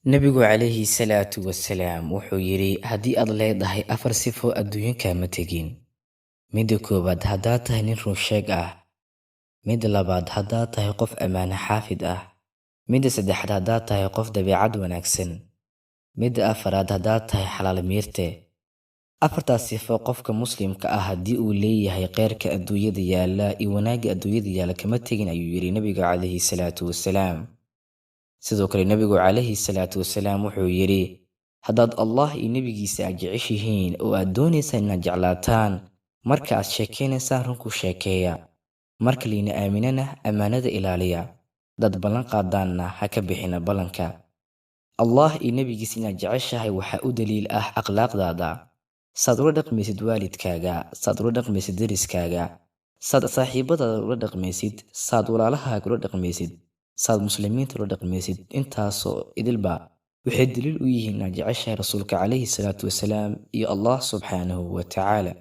Nebigu calayhi salaatu wasalaam wuxuu yidhi, haddii aad leedahay afar sifo adduunyo kaama tegin. Midda koowaad, haddaad tahay nin runsheeg ah. Midda labaad, haddaad tahay qof ammaano xaafid ah. Midda saddexaad, haddaad tahay qof dabeecad wanaagsan. Midda afaraad, haddaad tahay xalaal miirte. Afartaas sifo qofka muslimka ah haddii uu leeyahay, kheyrka adduunyada yaalla iyo wanaagga adduunyada yaalla kama tegin, ayuu yidhi nebiga calayhi salaatu wasalaam. Sidoo kale nebigu calayhi salaatu wasalaam wuxuu yidhi, haddaad Allah iyo nebigiisa aad jeceshihiin oo aad doonaysaan inaad jeclaataan, marka aad sheekaynaysaan runku sheekeeya, marka layna aaminana ammaanada ilaaliya, haddaad ballan qaadaanna ha ka bixina ballanka. Allah iyo nebigiisa inaad jeceshahay waxaa u daliil ah akhlaaqdaada, saad ula dhaqmaysid waalidkaaga, saad ula dhaqmaysid deriskaaga, saad saaxiibadaada ula dhaqmaysid, saad walaalahaaga ula dhaqmaysid, saad muslimiinta ula dhaqmaysid. Intaasoo idilba waxay daliil u yihiin inaad jeceshahay rasuulka calayhi salaatu wasalaam iyo Allah subxaanahu wa tacaala.